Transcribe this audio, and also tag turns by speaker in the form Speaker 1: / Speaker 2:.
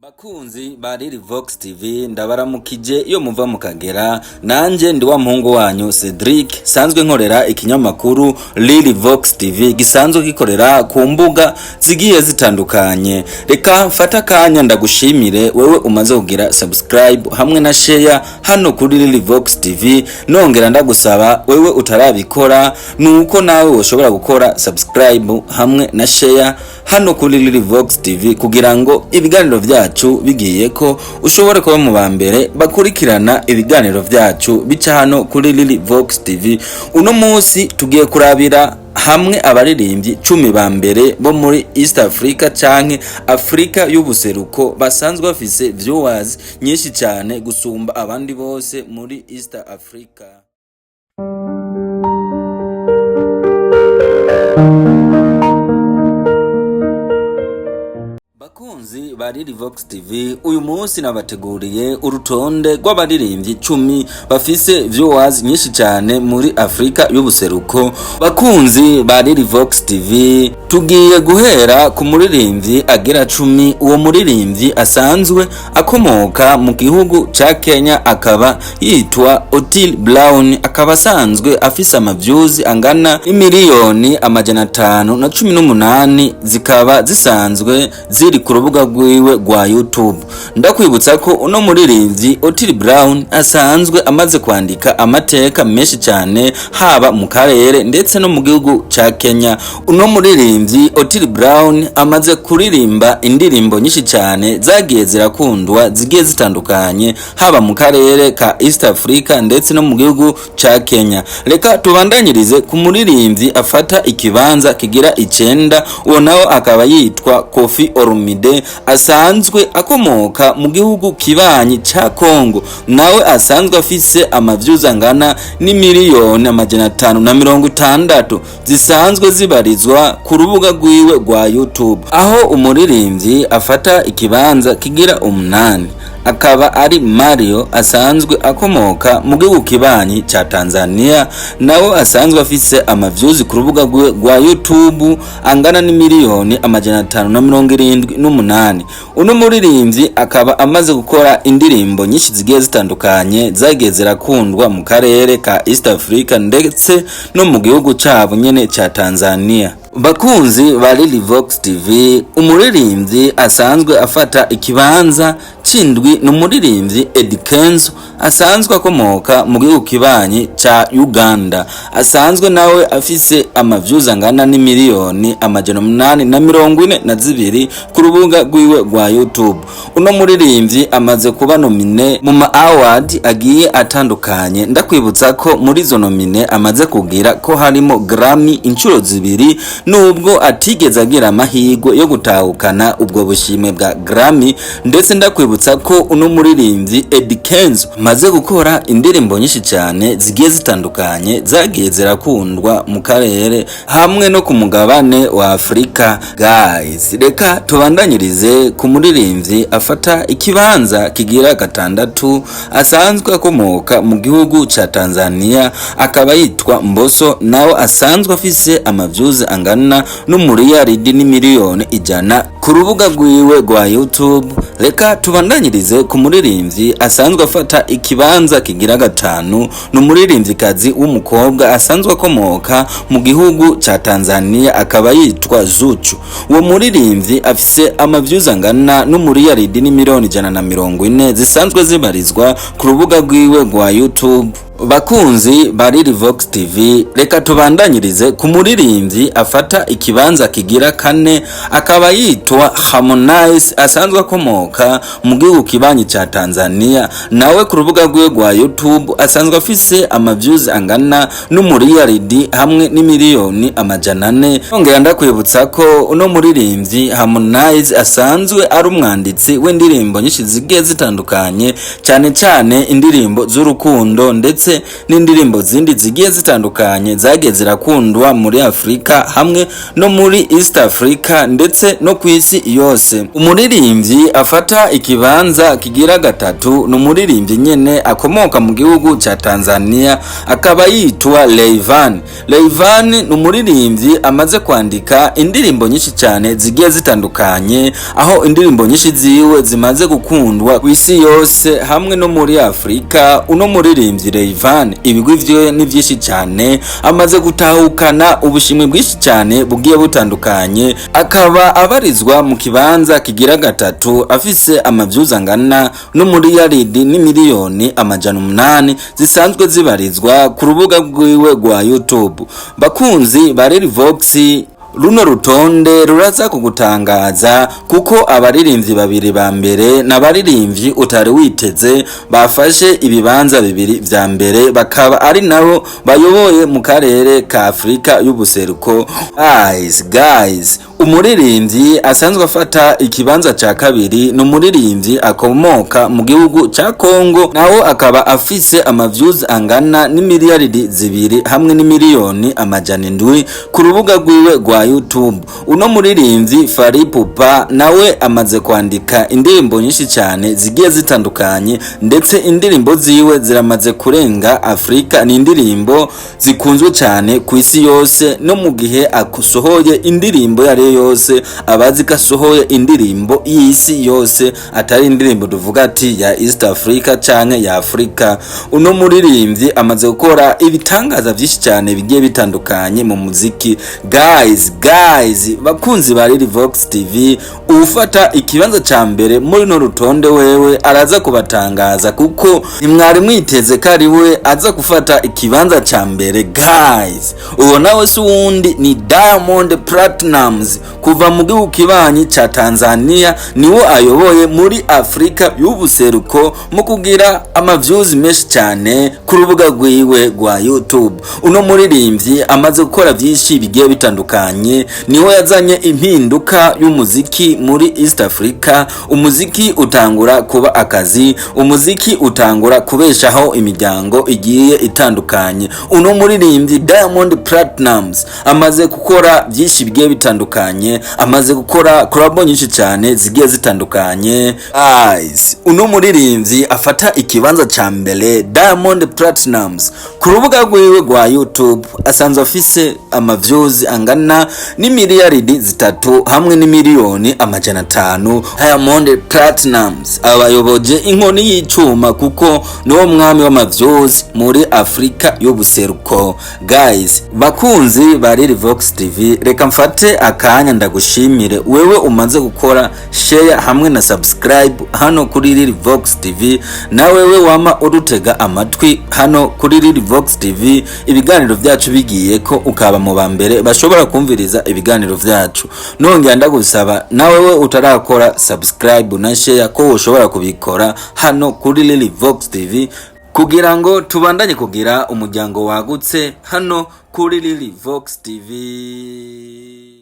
Speaker 1: Bakunzi ba Lily Vox TV, ndabaramukije iyo muva mukagera. Nanje ndi wa muhungu wanyu Cedric, sanzwe nkorera ikinyamakuru Lily Vox TV gisanzwe gikorera ku mbuga zigiye zitandukanye. Reka mfata akanya ndagushimire wewe umaze kugira subscribe hamwe na share hano kuri Lily Vox TV. Nongera ndagusaba wewe utarabikora nuko nawe woshobora gukora subscribe hamwe na share hano kuri Lily Vox TV kugira ngo ibiganiro vyacu bigiye ko ushobore kuba mu ba mbere bakurikirana ibiganiro vyacu bica hano kuri Lily Vox TV. Uno munsi tugiye kurabira hamwe abaririmbyi 10 ba mbere bo muri East Africa canke Afrika y'ubuseruko basanzwe bafise viewers nyinshi cyane gusumba abandi bose muri East Africa. Bakunzi ba Lily Vox TV, uyu munsi nabateguriye urutonde rw'abaririmbyi 10 bafise viewers nyinshi cyane muri Afrika y'ubuseruko. Bakunzi ba Lily Vox TV, tugiye guhera ku muririmbyi agira 10. Uwo muririmbyi asanzwe akomoka mu gihugu ca Kenya, akaba yitwa Otile Brown, akaba asanzwe afise ama views angana imiliyoni 518, zikaba zisanzwe ziri ku rubuga rwiwe rwa YouTube. Ndakwibutsa ko uno muririmbyi Otile Brown asanzwe amaze kwandika amateka menshi cyane haba mu karere ndetse no mu gihugu ca Kenya. Uno muririmbyi Otile Brown amaze kuririmba indirimbo nyinshi cyane zagiye zirakundwa zigiye zitandukanye haba mu karere ka East Africa ndetse no mu gihugu ca Kenya. Reka tubandanyirize ku muririmbyi afata ikibanza kigira 9, uwo nawe akaba yitwa Koffi Olomide, asanzwe akomoka mu gihugu kibanyi ca Congo, nawe asanzwe afise ama views angana n'imiliyoni 560 zisanzwe zibarizwa ku rubuga rwiwe rwa YouTube. Aho umuririmbyi afata ikibanza kigira 8 akaba ari Mario, asanzwe akomoka mu gihugu kibanyi ca Tanzania, nawe asanzwe afise ama views ku rubuga rwa YouTube angana n'imiliyoni 578. Uno muririmbyi akaba amaze gukora indirimbo nyinshi zigiye zitandukanye zagiye zirakundwa mu karere ka East Africa ndetse no mu gihugu cabo nyene ca Tanzania. Bakunzi ba Lily Vox TV, umuririmbyi asanzwe afata ikibanza c'indwi ni umuririmbyi Eddy Kenzo, asanzwe akomoka mu gihugu kibanyi ca Uganda, asanzwe nawe afise ama views angana n'imiliyoni 842 ku rubuga rwiwe rwa YouTube. Uno muririmbyi amaze kuba nominé mu ma award agiye atandukanye. Ndakwibutsa ko muri izo nominé amaze kugira ko harimo Grammy inshuro 2, nubwo atigeze agira amahirwe yo gutahukana ubwo bushimwe bwa Grammy. Ndetse ndakwibutsa ko uno muririmbyi Eddy Kenzo amaze gukora indirimbo nyinshi cyane zigiye zitandukanye zagiye zirakundwa mu karere hamwe no ku mugabane wa Afrika. Guys, reka tubandanyirize ku muririmbyi afata ikibanza kigira 6, asanzwe akomoka mu gihugu ca Tanzania, akaba yitwa Mbosso, nawe asanzwe afise ama views angana n'umuriyaridi n'imiliyoni 100 ku rubuga rwiwe rwa YouTube. Reka tubandanyirize ku muririmbyi asanzwe afata ikibanza kigira 5, ni umuririmbyikazi w'umukobwa asanzwe akomoka mu gihugu ca Tanzania, akaba yitwa Zuchu. Uwo muririmbyi afise ama views angana n'umuriyaridi n'imiliyoni 140 zisanzwe zibarizwa ku rubuga rwiwe rwa YouTube. Bakunzi ba Lily Vox TV, reka tubandanyirize ku muririmbyi afata ikibanza kigira 4, akaba yitwa Harmonize, asanzwe akomoka mu gihugu kibanyi ca Tanzania, nawe ku rubuga rwiwe rwa YouTube asanzwe afise ama views angana n'umuriyaridi hamwe n'imiliyoni 400. Nongera ndakwibutsa ko uno muririmbyi Harmonize asanzwe ari umwanditsi w'indirimbo nyinshi zigiye zitandukanye, cyane cyane indirimbo z'urukundo ndetse ndetse n'indirimbo zindi zigiye zitandukanye zagiye zirakundwa muri Afrika hamwe no muri East Africa ndetse no ku isi yose. Umuririmbyi afata ikibanza kigira gatatu ni umuririmbyi nyene akomoka mu gihugu ca Tanzania, akaba yitwa Rayvanny. Rayvanny ni umuririmbyi amaze kwandika indirimbo nyinshi cyane zigiye zitandukanye, aho indirimbo nyinshi ziwe zimaze gukundwa ku isi yose hamwe no muri Afrika. Uno muririmbyi Rayvanny ibigwi vyiwe ni vyinshi cyane, amaze gutahukana ubushimwe bwinshi cyane bugiye butandukanye, akaba abarizwa mu kibanza kigira gatatu afise amavyuzi angana n'umuriyaridi n'imiliyoni 800 zisanzwe zibarizwa ku rubuga rwiwe rwa YouTube. Bakunzi ba Vox, runo rutonde ruraza kugutangaza kuko abaririmbyi babiri ba mbere n'abaririmbyi utari witeze bafashe ibibanza bibiri vya mbere, bakaba ari nabo bayoboye mu karere ka Afrika y'ubuseruko. Guys, guys, umuririmbyi asanzwe afata ikibanza ca kabiri ni umuririmbyi akomoka mu gihugu ca Congo, nawo akaba afise amavyuzi angana n'imiliyaridi 2 hamwe n'imiliyoni 700 ku rubuga rwiwe rwa YouTube. Uno muririmbyi Fally Ipupa nawe amaze kwandika indirimbo nyinshi cyane zigiye zitandukanye, ndetse indirimbo ziwe ziramaze kurenga Afrika, ni indirimbo zikunzwe cyane ku isi yose. No mu gihe asohoye indirimbo yari yose, abazi ko asohoye indirimbo y'isi yose, atari indirimbo tuvuga ati ya East Africa canke ya Afrika. Uno muririmbyi amaze gukora ibitangaza byinshi cyane bigiye bitandukanye mu muziki. Guys, guys, bakunzi ba Vox TV, ufata ikibanza ca mbere muri no rutonde wewe araza kubatangaza kuko ntimwari mwiteze ko ari we aza gufata ikibanza ca mbere. Guys, uwo nawe si uwundi, ni Diamond Platnumz kuva mu gihugu kibanyi ca Tanzania, niwo ayoboye muri Afrika y'ubuseruko mu kugira amavyuzi menshi cyane ku rubuga rwiwe rwa YouTube. Uno muririmbyi amaze gukora byinshi bigiye bitandukanye, niwe yazanye impinduka y'umuziki muri East Africa. Umuziki utangura kuba akazi, umuziki utangura kubeshaho imiryango igiye itandukanye. Uno muririmbyi Diamond Platnumz amaze gukora byinshi bigiye bitandukanye, amaze gukora collabo nyinshi cyane zigiye zitandukanye. Guys, uno muririmbyi afata ikibanza ca mbere, Diamond Platnumz, ku rubuga rwiwe rwa YouTube asanzwe afise amavyuzi angana n'imiliyaridi 3 hamwe n'imiliyoni 500. Diamond Platnumz abayoboje inkoni y'icuma kuko niwo mwami w'amavyuzi muri Afrika y'ubuseruko. Guys, bakunzi ba Vox TV, reka mfate akanya ndagushimire wewe umaze gukora share hamwe na subscribe hano kuri Vox TV, na wewe wama udutega amatwi hano kuri Vox TV, ibiganiro vyacu bigiye ko ukaba mu bambere bashobora kumviriza ibiganiro vyacu. Nongera ndagusaba na wewe utarakora subscribe na share ko ushobora kubikora hano kuri Vox TV kugira ngo tubandanye kugira umuryango wagutse hano kuri Vox TV.